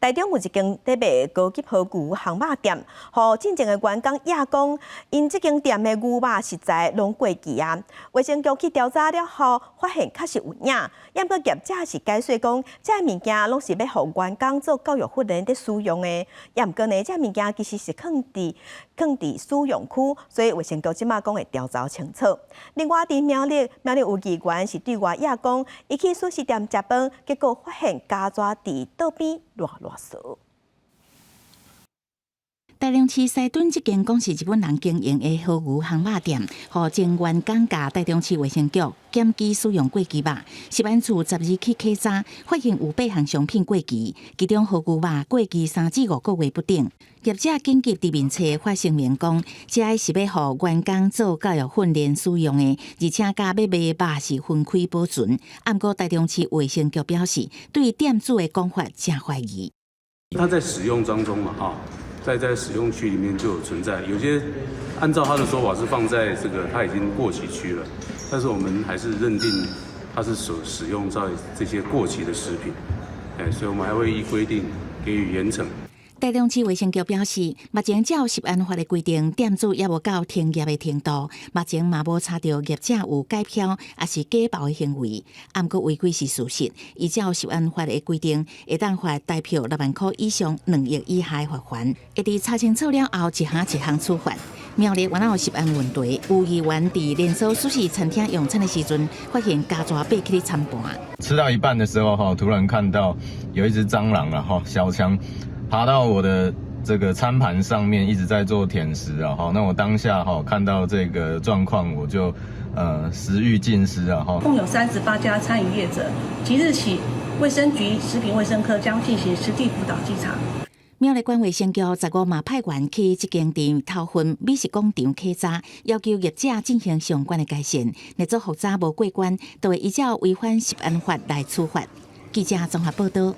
台中有一間佇賣高級和牛烘肉店，予進前的員工掖講，𪜶這間店的牛肉實在攏過期啊。衛生局去調查了後，發現確實有影，毋過業者是解釋講，這物件攏是欲予員工做教育訓練佇使用的，毋過呢，這物件其實是囥佇使用區，所以衛生局這馬講會調查清楚。另外，佇苗栗，苗栗有議員是對外掖講，伊去壽司店食飯，結果發現膠紙佇桌邊賴賴趖。台中市西屯這間講是日本人經營的和牛烘肉店，予前員工共台中市衛生局檢舉使用過期肉。食安處十二去稽查，發現有八項商品過期，其中和牛肉過期3至5個月不等。業者緊急佇面冊發聲明講，這是欲予員工做教育訓練使用的，而且佮欲賣肉是分開保存。毋過台中市衛生局表示，對店主的講法誠懷疑。他在使用當中嘛，哈。在使用區裡面就有存在，有些按照他的說法是放在這個他已經過期區了，但是我們還是認定他是所使用在這些過期的食品，哎，所以我們還會依規定給予嚴懲。台中市衛生局表示，目前照食安法的規定，店主猶無到停業的程度，目前嘛無查著業者有改標抑是假報的行為，毋過違規是事實。依照食安法的規定，會當罰台票6萬箍以上2億以下的罰鍰，會佇查清楚了後，一項一項處罰。苗栗原來有食安問題，有議員佇連鎖壽司餐廳用餐的時陣，發現膠紙爬去餐盤。吃到一半的時候，哈，突然看到有一隻蟑螂了，哈，小強。爬到我的這個餐盤上面，一直在做舔食啊！哈，那我當下哈看到這個狀況，我就食欲盡失啊！哈，共有38家餐飲業者，即日起，衛生局食品衛生科將進行實地輔導稽查。苗栗縣衛生局十五嘛派員去這間店頭份美食廣場稽查，要求業者進行相關的改善。若做復查無過關，就會依照違反食安法來處罰。記者綜合報道。